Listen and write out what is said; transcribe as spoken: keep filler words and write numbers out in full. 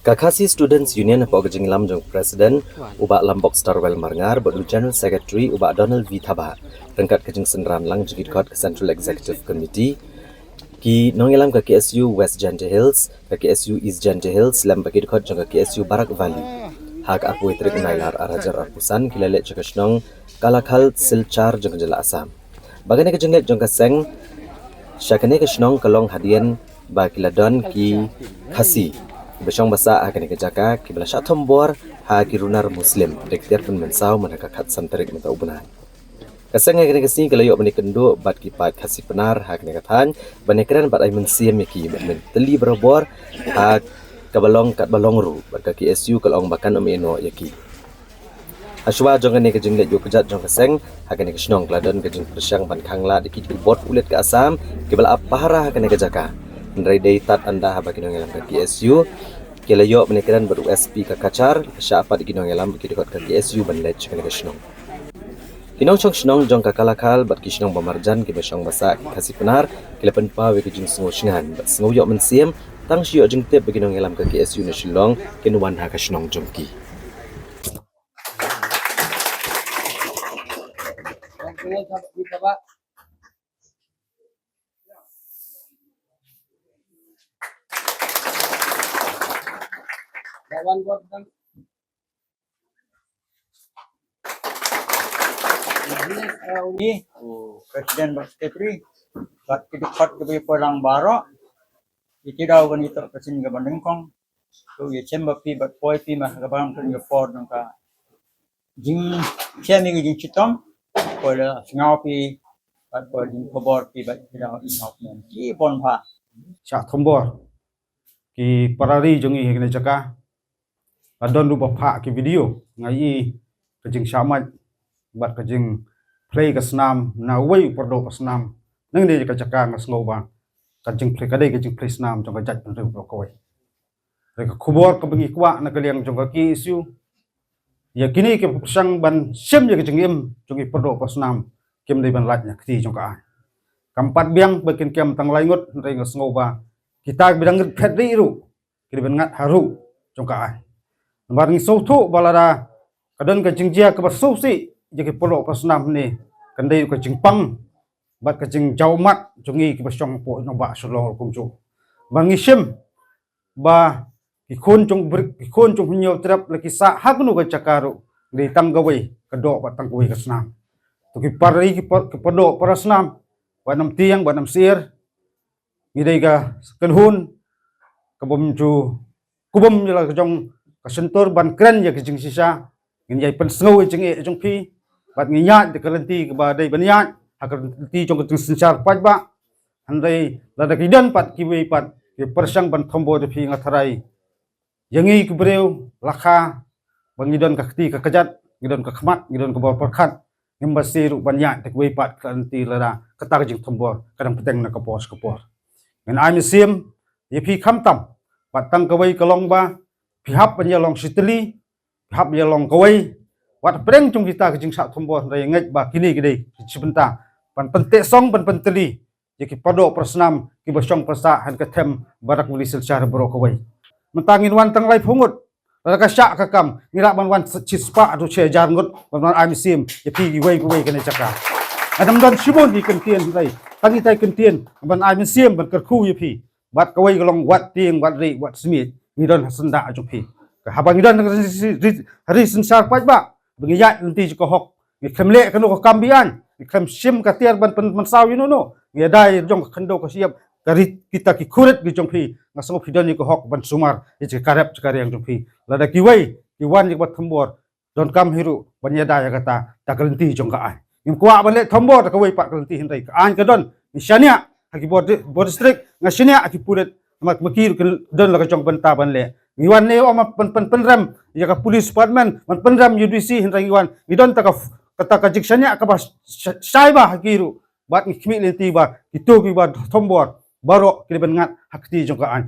Ka Khasi Students Union hapoh ka jingïalam jong u President u Bah Lambok Starwell Marngar bad u General Secretary u Bah Donald V Thabah, ryngkat ka jingsynran lang jingkitkhot ka Central Executive Committee, ki nongïalam ka K S U West Jaintia Hills, ka K S U East Jaintia Hills lem bad ki dkhot jong ka K S U Barak Valley, ha ka arphew tarik Nailar arhajar arphew san ki la leit sha ka shnong Kalakhal Silchar jong ka jylla Assam. Ba kane ka jingleit jong ka seng sha kane ka shnong ka long hadien ba ki la don ki Khasi ba shong ba sah ha kane ka jaka kiba la shah thombor ha ki runar Muslim da ki tiar pynmynsaw mynta ka khatsan tarik mynta u bnai. Ka seng ha kane ka sngi ka la ïoh ban ïakynduh bad ki paid Khasi Pnar ha kane ka thaiñ ban ïakren bad ai mynsiem ïa ki ban pyntylli barabor ha kaba long katba long ruh, bad ka K S U ka la ong ba kan ym ïehnoh ïa ki. Hashwa jong kane ka jingleit ïuh kjat jong ka seng ha kane ka shnong ka la don ka jingpyrshang ban khang lad da ki bor pulit ka Assam kiba la ap pahara ha kane ka jaka. Hynrei dei tad ynda haba ki nongïalam ka K S U ki la ïoh ban ïakren bad u S P ka Cachar, ki la shah pat ïa ki nongïalam bad ki dkhot ka K S U ban leit sha kane ka shnong. Ki nongshong shnong jong ka Kalakhal bad ki shnong ba marjan kiba shong ba sah ki Khasi Pnar ki la pynpaw ïa ka jingsngew shngaiñ bad sngew ïoh mynsiem tang shu ïoh jingtip ba ki nongïalam ka K S U na Shillong kin wan ha ka shnong jong ki. Ni u President bad Secretary bad ki dkhot kiba ïa poi lang baroh. Ïa ki daw ban ïa tok ka sien kaba nyngkong. To ïa chem ba phi bad poi phi ma ha kaba ngam tun ïa por nangka. Jingchem ïa ki jingshitom. Poi la sngaw phi bad poi jingkhubor phi bad ki daw ïa sngaw phi ki bon pha. Shah thombor ki para ri jong ngi ha kane jaka. La don ruh ba phah ki video nga i ka jingshah mait bad ka jingphlei ka snam na uwei u pyrdoh ka snam. Nangne ka jaka nga sngew ba ka jingphlei ka dei ka jingphlei snam jong ka jaitbynriew baroh kawei. Hynrei ka khubor kaba ngi kwah na ka liang jong ka K S U, ïa kine ki pyrshang ban shim ïa ka jingim jong ki pyrdoh ka snam kim dei ban lait na kti jong ka aiñ. Kam pat biang ba kin kem tang lai ngut, hynrei nga sngew ba kita kiba dang rit phet ri ruh ki dei ban ngat harum jong ka aiñ. Namar ngi sngewthuh ba lada ka don ka jingjia kaba sngewsih ïa ki pyrdoh ka snam ne kan dei ka jingpang bad ka jingjaw mat jong ngi kiba shong hapoh nongbah Shillong ruh kumjuh. Ba ngi shim ba ki khun jong bri-, ki khun jong Hynñiewtrep la ki sah ha kano ka jaka ruh, dei tang kawei ka doh bad tang kawei ka snam. To ki para ri ki par-, ki pyrdoh para snam, wat nym tieng, wat nym syier. Ngi dei ka kynhun kabym ju kubum ïa la ka jong ka shyntur ban kren ïa ka jingshisha. Ngin ïai pynsngew ïa ka jingeh jong phi bad ngin ïaid da ka lynti kaba dei ban ïaid ha ka lynti jong ka jingsynshar paidbah. Hynrei lada ki don pat kiwei pat ki pyrshang ban thombor ïa phi, nga tharai ïa ngi ki briew la kha ba ngi don ka kti ka kjat, ngi don ka khmat, ngi don ka bor pyrkhat. Ngim bha shuh ruh ban ïaid da kiwei pat ka lynti lada kata ka jingthombor ka dang bteng na ka por sha ka por. Ngin ai mynsiem ïa phi khamtam, bad tang kawei ka long ba phi hap ban ïalong shitylli, phi hap ban ïalong kawei. Wat pyrshang jong kita ka jingshah thombor, hynrei ngeit ba kine ki dei ki shi bynta ban pynteh song, ban pyntylli ïa ki pyrdoh para snam kiba shong ba sah ha ka them Barak Valley Silchar baroh kawei. Mynta ngin wan tang laiphew ngut. Lada ka shah ka kam, ngi lah ban wan shi spah haduh shi hajar ngut ban wan ai mynsiem ïa phi kiwei kiwei kane jaka. Ngan ym don shibun ki kyntien, hynrei tang itai i kyntien ban ai mynsiem, ban kyrkhu ïa phi. Bad kawei ka long wat tieng, wat rieh, wat smiej, ngi don ha syndah jong phi. Ka haba ngi don ha ri, ri, ri synshar paidbah, ba ngi ïaid lynti jong ka hok, ngi khlem leh kano ka kam be-aiñ, ngi khlem shim ka tiar ban pyn-, pynmynsaw ïano ïano, ngi ïada ïa jong ka khyndew ka shyiap, ka ri kita ki khurit ki jong phi. Nga sngew phi don ïa ka hok ban sumar ïa ka rep ka riang jong phi. Lada kiwei ki wan ïa ka ba thombor, donkam hi ruh ban ïada ïa kata da ka lynti jong ka aiñ. Ngim kwah ban leh thombor da kawei pat ka lynti, hynrei ka aiñ ka don. Ngi shaniah ha ki bor di-, bor district, nga shaniah ha ki pulit, namar ma ki ruh ki don la ka jong ka bynta ban leh. Ngi wan ne ym ban pyn-, pynrem ïa ka police department, ban pynrem ïa u D C, hynrei ngi wan ngi don ta ka f-, kata ka jingshaniah kaba sh-, sh-, shai bha ha ki ruh. Bad ngi khmih lynti ba kito kiba thombor baroh ki dei ban ngat ha kti jong ka aiñ.